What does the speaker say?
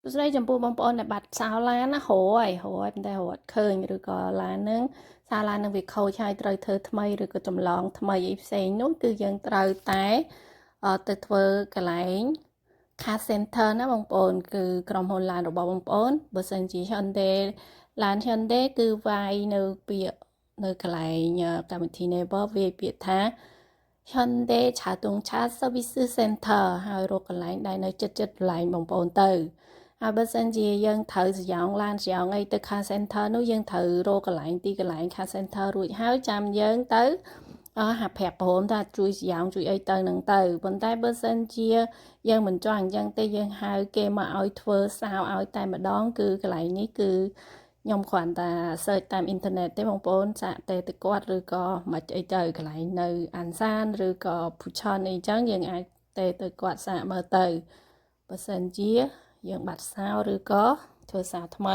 សួស្តីចំពោះបងប្អូនដែលបាត់សោឡានណារយរយប៉ុន្តែរត់ឃើញឬក៏ឡានហ្នឹងសាឡាននឹងវាខូចហើយត្រូវធ្វើថ្មីឬក៏ចម្លងថ្មីអីផ្សេងនោះគឺយើងត្រូវតែទៅធ្វើកន្លែង car center ណាបងប្អូនគឺក្រុមហ៊ុនឡានរបស់បងប្អូនបើសិនជា Hyundai ឡាន Hyundai គឺវាយនៅពាក្យនៅកន្លែងកម្មវិធី Naver វាយពាក្យថា Hyundai 자동차 서비스 센터 ហើយរកកន្លែងដែលនៅជិតជិតកន្លែងបងប្អូនទៅហើយបើសិនជាយើងត្រូវសយ៉ងឡានសយ៉ងអីទៅ car center នោះយើងត្រូវរកកន្លែងទីកន្លែង car center រួចហើយចាំយើងទៅអឺហាក់ប្រាប់ព្រមថាជួយសយ៉ងជួយអីទៅនឹងទៅប៉ុន្តែបើសិនជាយើងមិនចង់អញ្ចឹងទេយើងហៅគេមកឲ្យធ្វើសោឲ្យតែម្ដងគឺកន្លែងនេះគឺខ្ញុំគ្រាន់តែ search តាមអ៊ីនធឺណិតទេបងប្អូនសាកទេទៅគាត់ឬក៏មិនអីទៅកន្លែងនៅអានសានឬក៏ភូឆនអីចឹងយើងអាចទេទៅគាត់សាកមើលទៅបើសិនជាយើងបាត់សោឬក៏ធ្វើសោថ្មី។